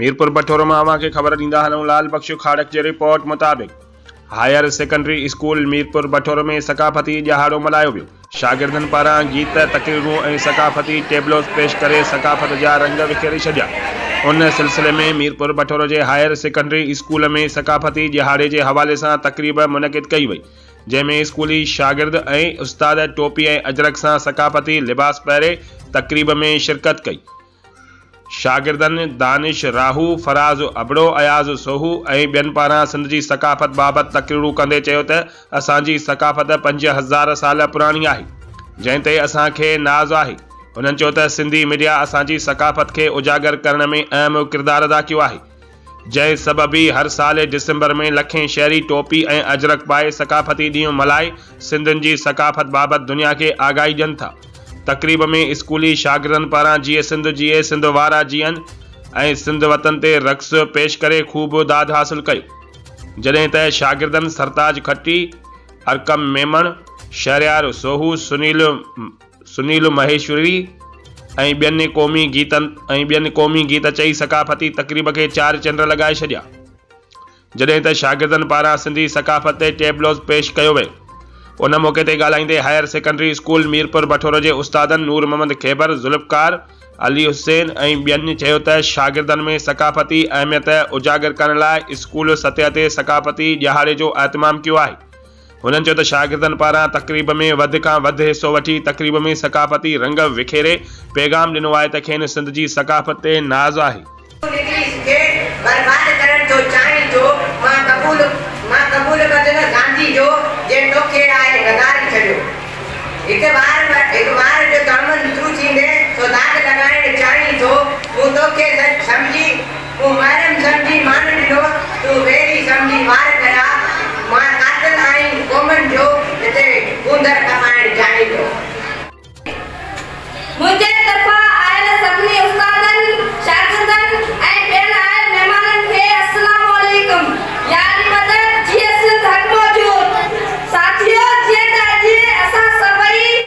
ميرپور بٺورو مان اوهان کي خبر ڏيندا هلون لال بخش کاڙڪ جي رپورٽ مطابق higher secondary school Mirpur Bathoro ۾ ثقافتي ڏهاڙو ملهايو ويو شاگردن پاران گيت تقريرون ۽ ثقافتي ٽيبلوز پيش ڪري ثقافت جا رنگ وکيري ڇڏيا ان سلسلي ۾ ميرپور بٺورو جي هائير سيڪنڊري اسڪول ۾ ثقافتي ڏهاڙي جي حوالي سان تقريب منعقد ڪئي وئي جنهن ۾ اسڪولي شاگرد ۽ استاد ٽوپي ۽ اجرڪ سان ثقافتي لباس پهري تقريب ۾ شرڪت ڪئي شاگردن دانش راهو، فراز ابڙو، اياز سوهو ۽ ٻين پاران سنڌ جي ثقافت بابت تقريرون ڪندي چيو ته اسان جي ثقافت 5000 سال پراڻي آهي، جنهن تي اسان کي ناز آهي. هنن چيو ته سنڌي ميڊيا اسان جي ثقافت کي اجاگر ڪرڻ ۾ اهم ڪردار ادا ڪيو آهي. جنهن سبب ئي هر سال ڊسمبر ۾ لکين شهري ٽوپي ۽ اجرڪ پائي ثقافتي ڏينهن ملهائي سنڌين جي ثقافت بابت دنيا کي آگاهي ڏين ٿا. تقريب ۾ اسڪولي شاگردن پاران جيئي سنڌ جيئي سنڌ وارا جيئن ۽ سنڌ وطن تي رقص پيش ڪري خوب داد حاصل ڪيو. جڏهن ته شاگردن سرتاج کٽي، ارقم ميمڻ، شهريار سوهو، سنيل سنيل مهيشوري ۽ ٻين قومي گيتن ۽ ٻين قومي گيت چئي ثقافتي تقريب کي چار چنڊ لڳائي ڇڏيا. جڏهن ته شاگردن پاران سنڌي ثقافت تي ٽيبلوز پيش ڪيو ويو. ان موقعي تي ڳالهائيندي higher secondary school Mirpur Bathoro جي استادن نور محمد کيبر، ذوالفقار علي حسين ۽ ٻين چيو ته شاگردن ۾ ثقافتي اهميت اجاگر ڪرڻ لاء اسڪول سطح تي ثقافتي ڏهاڙي جو اهتمام ڪيو آهي. هنن چيو ته شاگردن پاران تقريب ۾ وڌ کان وڌ حصو وٺي تقريب ۾ ثقافتي رنگ وکيري پيغام ڏنو آهي ته کين سنڌ جي ثقافت تي ناز آهي. تون ابليس کي برباد ڪرڻ ٿو چاهين ٿو، مان قبول مان قبول ڪندس گانڌي جو جنهن توکي آهي گذاري ڇڏيو. هڪ وار هڪ وار جو دامن تون ٿيندين سو داغ لڳائڻ چاهين ٿو، مون توکي سمجهي.